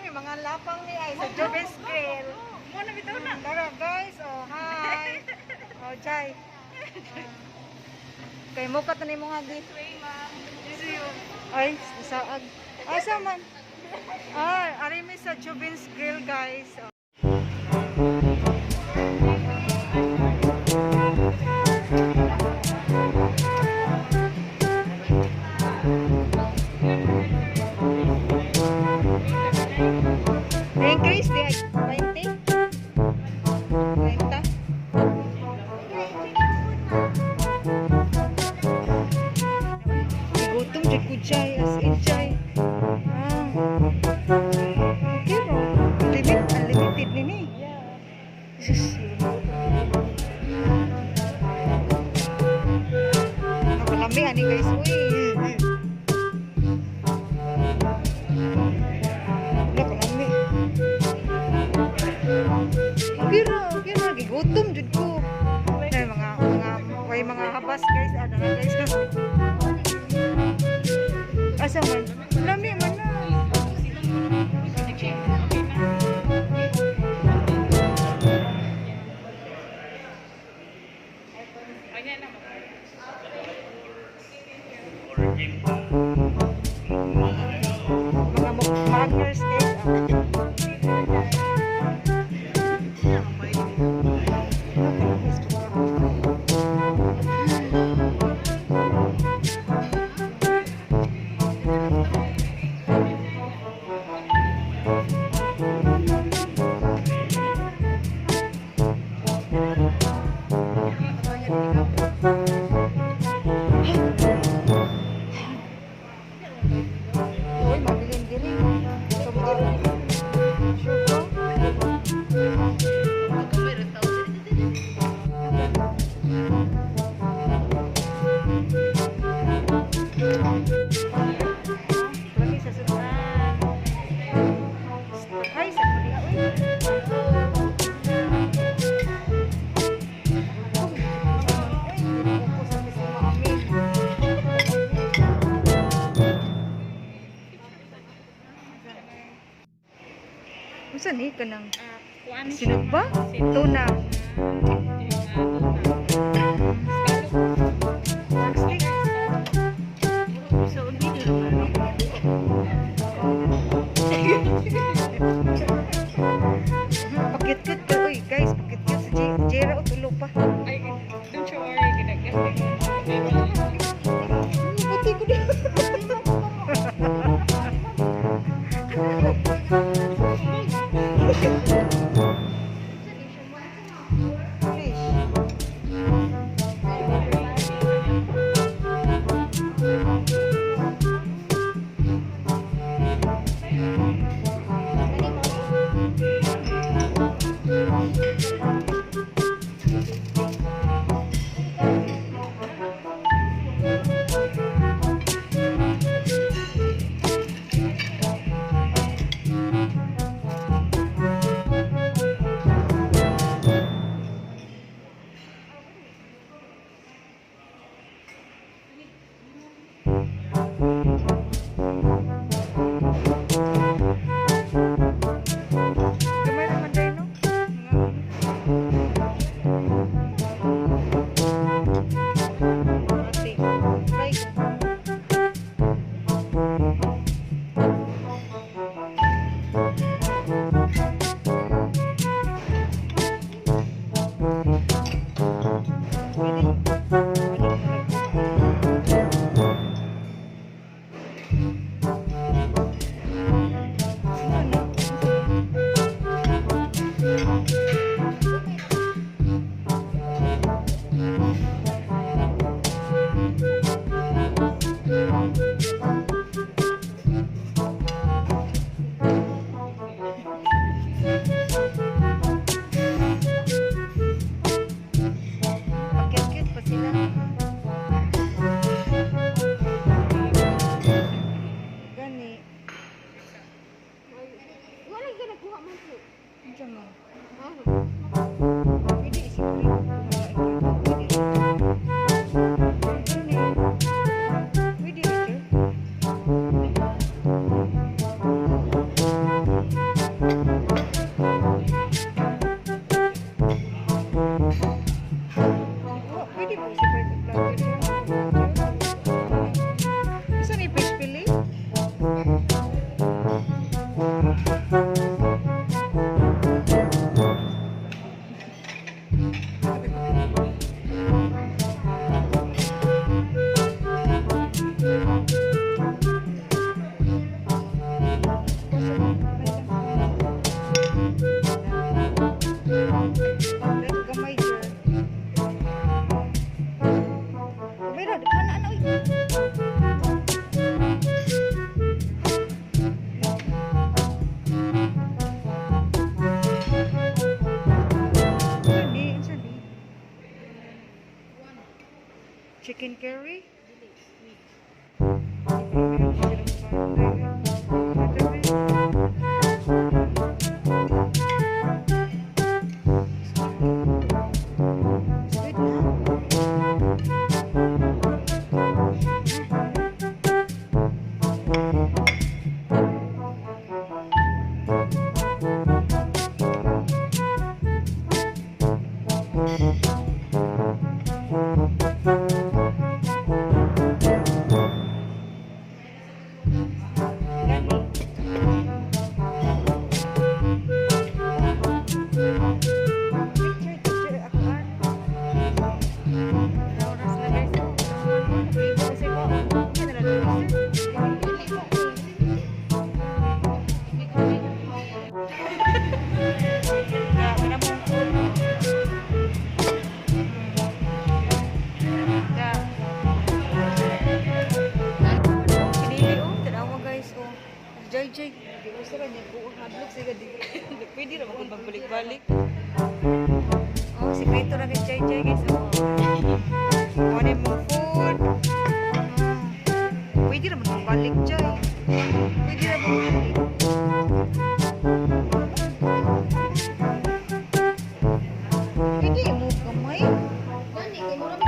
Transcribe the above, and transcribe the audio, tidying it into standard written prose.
mi, mga lapang mi ay sa Joven's Grill. Mo na bitaw na. Tara guys, oh hi. Oh, Jai. Kay mo ka tanay mo nga gi. Way, ma'am. Ay, saag. Asa man? Ay, ari mi sa Joven's Grill, guys. Oh. Increase di ay 20? 30? Gutom jud ko jay, as in jay. Ah. Okay ro. Limit, unlimited ni ni. Yeah. Sus. Nakalami ani guys. Uy. Nakalami. Okay ra, okay ra. Gigutom jud ko. Ay, mga way mga habas guys. Ada na guys. Asa man? Lami man na. Ayan na. Mga mukbangers guys. Ah. Uy, mabilin diri. Sobrang. Sure ko? Lami sa sudan. Ay, sa kuliha, uy. Uy, ko sa mismo amin. Unsa ni kanang Ah, kuan sinugba? Tuna. Stick. So, hindi Pakit-kit ka, uy guys, pakit-kit sa Jera o tulo pa. Ay, don't you worry, ginag. Pati ko na. Fish. Gamay naman dahil, no? Ate, try ko. Pwede. Pwede talaga. Ano? Pakit-kit pa sila. Gani. Wala ka nagkuha man po. Ano mo? Ah, Pwede isipin. Pwede. Gani. Pwede, sir. Chicken curry? Dili, sweet. It's good na. Picture, picture ako ah. Oras na, guys. Kasi ko, hindi na lang, sir. Grabe na mo. Da. Pinili oh, tanawa, guys, oh. Jay Jay, di usa ra niya buong hadlok siya di. Pwede ra man magbalik-balik. Oh, sikreto ra kay Jay Jay, guys, oh. Kuha mo food. Pwede ra man magbalik, Jay. Pwede ra magbalik. Pwede mo kamay. Gani, kay mura.